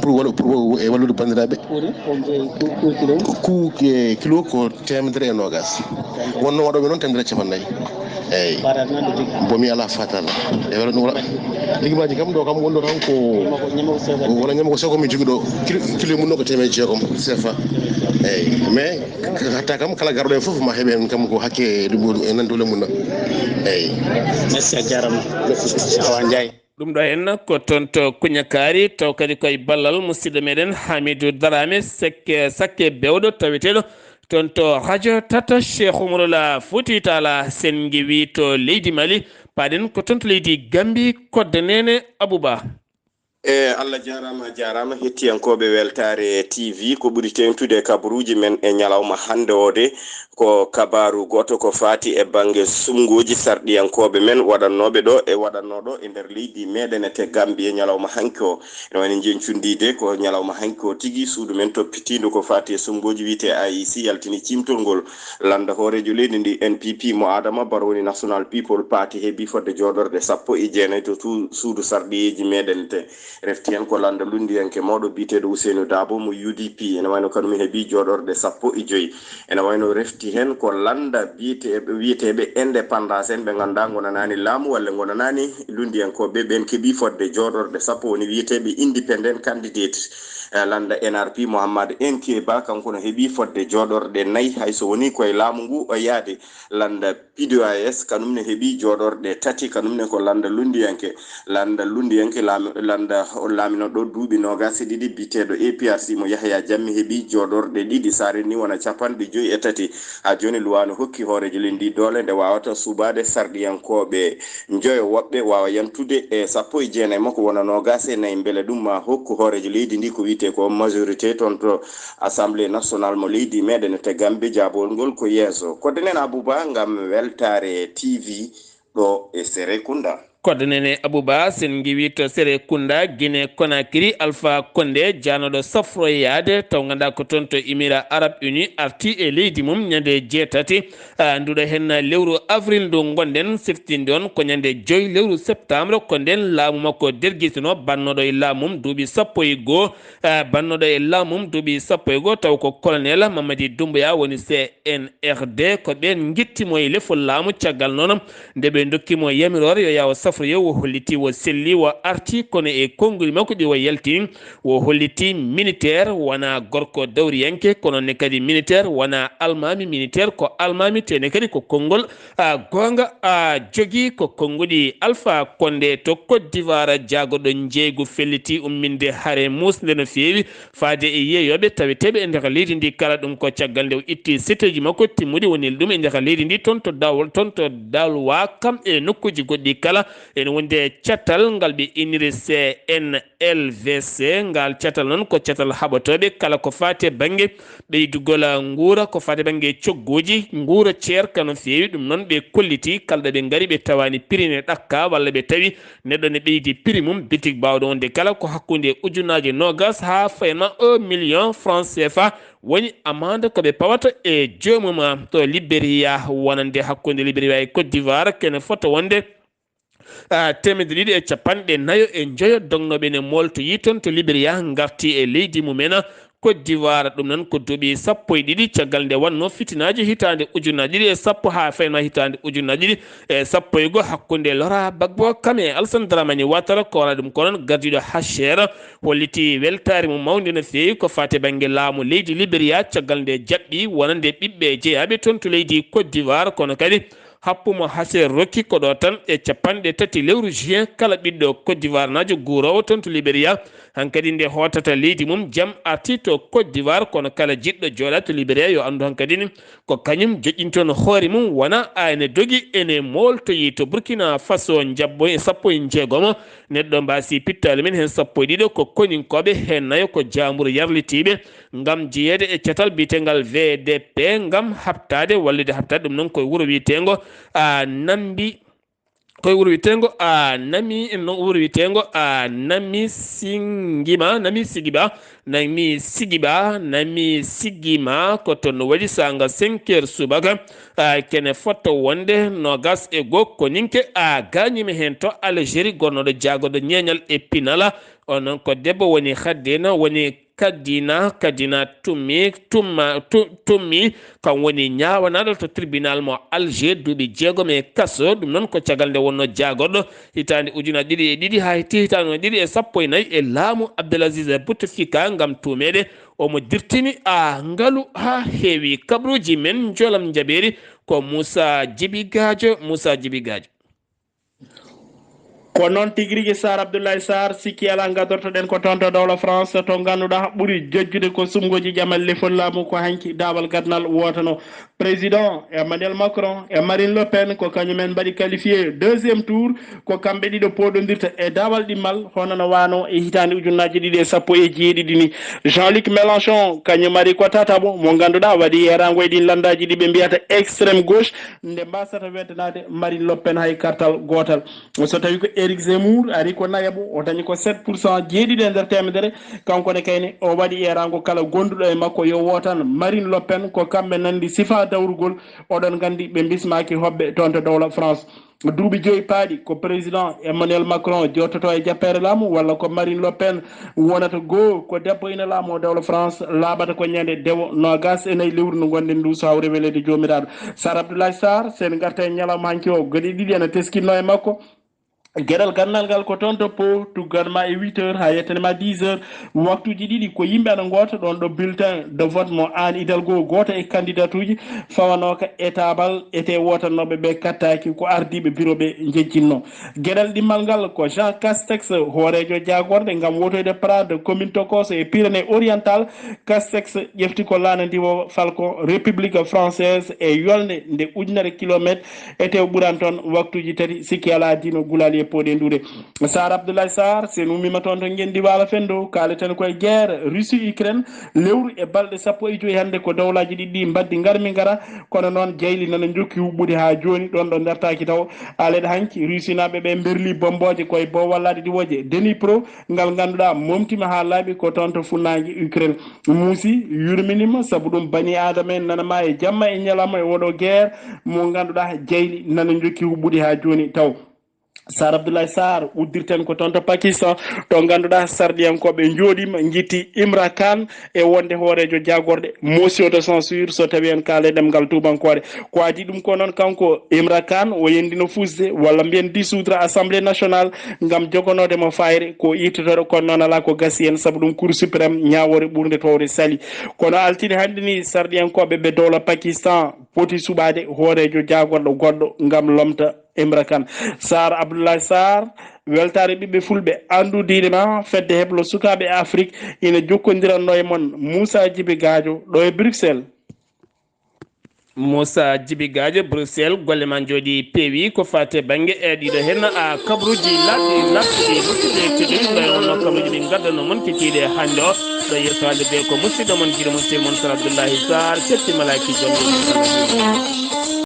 Pour wal-, pour e wallude banndiraaɓe. Ku, ku kilo? Ku, e kilo ko temedere e nogas. Wonno waɗooɓe noon temedere capanɗe nayi. Eyi. Bomi ala fatal. E wala ɗum wala. Liggimaaji kam ɗo kam wonɗo tan ko wala ñamoko seko min jogii ɗo. Kilo, kilo mum ɗo ko teemedde jeegom sefa. Eyi. Mais hatta kam kala garɗo e fof ma heɓe hen kam ko hakke ɗum e nan dole mum na. Eyi. Merci, a jarama. Awa Ndiaye. Ɗum ɗo henna ko toon to Kuñakaari, taw kadi koye ballal musidɗo meɗen Hamidou Darame Sekke, Sakke Bewɗo taweteeɗo toon to radio Tata Cheikh Oumaroula Fouti Tala, sen ngiwi to leydi Mali, paɗen ko toon to leydi Gambi, kodde nene Abouba. E Allah jarama, jarama hettiyankooɓe Weltaare T V. Ko ɓuri teeŋtude e kabaruuji men e ñalawma hannde o de, ko kabaaru gooto ko faati e bannge suɓngooji sarɗiyankooɓe men waɗannooɓe ɗo e waɗannoo ɗo e nder leydi meɗen e te Gambie ñalawma hanki o. Ene wayno njeñcundiide ko ñalawma hanki o tigi suudu men toppitiindu ko faati e suɓngooji wiyetee I E C yaltini ciimtol ngol. Lannda hooreejo leydi ndi N P P mo Adama Barrow woni National People Party heɓi fodde jooɗorde sappo e jeenayi to tu-, suudu sarɗiyeeji meɗen te. Refti heen ko lannda lunndiyanke mawɗo biyeteeɗo Ousseynou Dabo mo U D P. Ene wayno kanum heɓi jooɗorde sappo e joyi. Ene wayno refti heen ko lannda biyete-, wiyeteeɓe indépendance en ɓe ngannduɗaa ngonanaani laamu walla ngonanaani lunndiyankooɓe ɓeen keɓi fodde jooɗorde sappo woni wiyeteeɓe independent candidate. Eh, lannda N R P Mouhammad N K Ba kanko no heɓi fodde jooɗorde nayi hay so woni koye laamu ngu o yaade. Lannda P D O I S kanum ne heɓi jooɗorɗe tati, kanum ne ko lannda lunndiyanke. Lannda lunndiyanke laami-, lannda on laaminoo ɗo duuɓi noogaas e ɗiɗi biyeteeɗo A P R C mo Yahaya Jammeh heɓi jooɗorɗe ɗiɗi, so a rennii wona capanɗe joyi e tati. Haa jooni luwaa no hokki hooreejo leydi ndi doole nde waawata suɓaade sarɗiyankooɓe njoyo woɓɓe waawa yantude e sappo e jeenayi makko wona noogaas e nayi. Mbele ɗum ma hokku hooreejo leydi ndi ko wiyetee ko majorité toon to Assemblée nationale mo leydi meɗen te Gambie, jaabol ngol ko yeeso. Kodde nen Abouba ngam Weltaare T V ɗo e Serekunda. Kodde nen Abouba, sen ngiwi to Serekunda, Guinée Conakry, Alpha Condé, jaanoɗo safroyaade, taw ngannduɗaa ko toon to Émirats Arabes Unis, arti e leydi mum ñande jeetati, ah, nduɗo heen lewru avril ndu ngonɗen, siftinde on ko ñande joyi lewru septembre, ko ndeen laamu makko dergisino, bannoɗo e laamu mum duuɓi sappo e goo, eh, bannoɗo e laamu mum duuɓi sappo e goo, taw ko colonel Mamadi Doumbouya woni C N R D. Ko ɓeen ngitti mo e lefol laamu. Caggal noon, nde ɓe ndokki mo yamiroore yo yaw safroyo, o holliti o selli, o arti, kono e konnguli makko ɗi o yalti, o holliti militaire wona gorko dawriyanke, kono ne kadi militaire wona almaami, militaire ko almaami, te ne kadi ko konngol a goonga a jogii. Ko konnguɗi Alpha Condé to Côte d'Ivoire, jaagorɗo njeeygu felliti umminde hare muusnde no feewi faade e yeeyooɓe taweteeɓe e nder leydi ndi kala. Ɗum ko caggal nde o itti seteeji makko timmuɗi woni ɗum e nder leydi ndi toon to Dawol, toon to Dalwa, kam e nokkuuji goɗɗi kala. Ene wondi e catal ngal ɓe inniri C N L V C. Ngal catal noon ko catal haɓotooɓe kala ko faati e bannge ɓeydugol nguura, ko faati e bannge cogguuji nguura ceerka no feewi. Ɗum noon ɓe kolliti kala ɗo ɓe ngari ɓe tawaani prix ne ɗakka walla ɓe tawi neɗɗo ne ɓeydi prix mum. Bitik baawɗo wonde kala ko hakkunde ujunnaaje noogas haa fayi ma un million francs C F A woni amande ko ɓe pawata e joomum. To Liberia, wonande hakkunde Liberia e Côte d'Ivoire kene fota wonde ah, teemedde ɗiɗi e capanɗe nayo e njoyo dognooɓe ne mooltoyii toon to Liberia ngarti e leydi mumen Côte d'Ivoire. Ɗum noon ko duuɓi sappo e ɗiɗi caggal nde wannoo fitinaaji hitaande ujunnaaje ɗiɗi e sappo haa fayi ma hitaande ujunnaaje ɗiɗi e sappo e goo hakkunde Laurent Gbagbo Kame e Alassane Dramane Ouattara. Ko wala ɗum ko noon gardiiɗo H C R holliti weltaare mum mawnde no feewi ko faati e bannge laamu leydi Liberia caggal nde jaɓɓi wonande ɓiɓɓe jeyaaɓe toon to leydi Côte d'Ivoire, kono kadi happu mo H C R rokki ko ɗo tan e capanɗe tati lewru juin, kala ɓiɗɗo Côte d'Ivoire naajo guuroowo toon to Liberia, hankadi nde hootata leydi mum, jam arti to Côte d'Ivoire, kono kala jiɗɗo jooɗa to Liberia yo anndu hankadi ni ko kañum joƴƴintoon hoore mum, wona ayne dogi ene mooltoyi to Burkina Faso, njabbo e sappo e jeegomo neɗɗo mbaasi pittaali men, heen sappo e ɗiɗo ko koninkooɓe, heen nayo ko jaambur yarlitiiɓe, ngam jeyeede e catal biyetengal V D P ngam haɓtaade, wallude haɓtaade ɗum noon koye wuro wiyeteengo a Nambi, koye wuro wiyeteengo a Nami, no wuro wiyeteengo a Nami Singima, Nami Sigiba, Nami Sigiba, Nami Sigima, ko toon no waɗi saanga cinq heures subaka, a kene fotto wonde noogas e goo koninke a gaañiima heen to Algérie, gonnooɗo jaagorɗo ñeeñal e pinal. O noon ko debbo woni Haddina, woni Kadina, Kadina Tummi, Tumma, Tu-, Tummi, kam woni ñaawanaaɗo to tribunal mo Alger duuɓi jeegom e kaso. Ɗum noon ko caggal nde wonnoo jaagorɗo hitaande ujunaaji ɗiɗi e ɗiɗi haa hetti hitaande ujunaaji ɗiɗi e sappo e nayi e laamu Abdelaziz Bouteflika ngam tuumeede omo dirtini a ngalu haa heewi. Kabaruuji men njolam njabeeri ko Moussa Djibi Gadio, Moussa Djibi Gadio. Ko noon tigi rigi, Sar Abdoulaye Sarr, sikki alaa ngadortoɗen ko toon to dowla France, to ngannduɗaa ɓuri jojjude ko suɓngooji ƴamal lefol laamu ko hanki daabal gadanal wootano. Président Emmanuel Macron e Marine Le Pen ko kañumen mbaɗi qualifié deuxième tour, ko kamɓe ɗiɗo pooɗondirta e daabal ɗimmal hono no waano e hitaande ujunnaaji ɗiɗi e sappo e jeeɗiɗi ni. Jean-Luc Mélenchon kañum ari ko tataɓo mo ngannduɗaa waɗi yeeraango e ɗin lanndaaji ɗi ɓe mbiyata extrême gauche, nde mbasata weddanaade Marine Le Pen hay kartal gootal. So tawi ko Éric Zemmour ari ko nayaɓo, o dañi ko sept pour cent, jeeɗiɗi e nder teemedere. Kanko ne kayne o waɗi eeraango kala gonduɗo e makko yo wootan Marine Le Pen, ko kamɓe nanndi sifa dawrugol. Oɗon nganndi ɓe mbismaaki hoɓɓe toon to dowla France. Duuɓi joyi paaɗi ko président Emmanuel Macron jooɗtoto e jappeere laamu, walla ko Marine Le Pen wonata goo ko debbo ina laamoo dowla France, laaɓata ko ñande dewo noogas e nayi lewru ndu ngonɗen ndu, so hawre weleede Joomiraaɗo. Sar Abdoulaye Sarr, sen ngarta e ñalawma hanki o, geɗe ɗiɗi ena teskinno e makko. Geɗal gandal ngal ko toon to Pau, tuggan ma e huit heures haa yettani ma dix heures. Waktuuji ɗiɗi ko yimɓe ana ngoota ɗoon ɗo bulletin de vote mo Anne Hidalgo, gooto e candidat uji fawanooka e taabal ete wootannooɓe ɓe kattaaki, ko ardiiɓe bureau ɓe njejjinno. Geɗal ɗimmal ngal ko Jean Castex, hooreejo jaagorɗe ngam wotoyde Prades, commune Tokoso e Pyrénées Orientales. Castex ƴefti ko laana ndiwo Falcon, République Française e yolnde nde ujunere kilomeetre e tew ɓuran toon waktuuji tati, sikki alaa dino gulali e pooɗe nduure. Sarr Abdoulaye Sarr, sen ummima toon to ngenndi waalo fenndo, kaaleten koye guerre Russie Ukraine, lewru e balɗe sappo e joyi hannde ko dowlaaji ɗiɗi ɗi mbaddi ngarmi ngara, kono noon jayli nana njokki huɓɓude haa jooni, ɗoon ɗo ndartaaki taw. Aleɗe hanki Rusinaaɓe ɓe mberli bommbooje koye bowallaaɗe diwooje Dnipro, ngal ngannduɗaa momtima haa laaɓi ko toon to funnaange Ukraine. Muusi, yurminima, sabu ɗum bani aadama en nana ma e jamma e ñalawma e oɗo guerre mo ngannduɗaa jayli nana njokki huɓɓude haa jooni taw. Sar Abdoulaye Sarr uddirten ko toon to Pakistan, ɗo ngannduɗaa sarɗiyankooɓe njooɗiima njitti Imran Khan e wonde hooreejo jaagorɗe, motion de censure so tawi en kaale ɗemngal tuubankoore. Ko adii ɗum ko noon, kanko Imran Khan o yendino fusde walla mbiyen dissoudre Assemblée nationale ngam jogonoode mo fayre, ko ittotooɗo, kono noon alaa ko gasi heen, sabu ɗum Cour suprême ñaawoore ɓurde towde sali. Kono altine hannde ni sarɗiyankooɓe ɓe dowla Pakistan poti suɓaade hooreejo jaagorɗo goɗɗo ngam lomta Imran Khan. Sarr Abdoulaye Sarr, weltaare ɓiɓɓe fulɓe, anndu diine ma, fedde heblo sukaaɓe Afrik ina jokkondiranno e mon, Moussa Djibi Gadio, ɗo e Bruxelles. Moussa Djibi Gadio, Bruxelles, golle ma njooɗi peewi ko faate bannge e ɗiɗo heen a kabruuji laaɓɗi laaɓtuɗi. Musidɓe tedduɓe, ɓe wonno kabruuji ɗi ngaddanno mon kikiiɗe hannde o. Ɗo yeeso haalde ɓe ko musidɗo mon, giɗo mon, sehil mon, Sar Abdoullahi Sarr, Cetti Malaki Jom.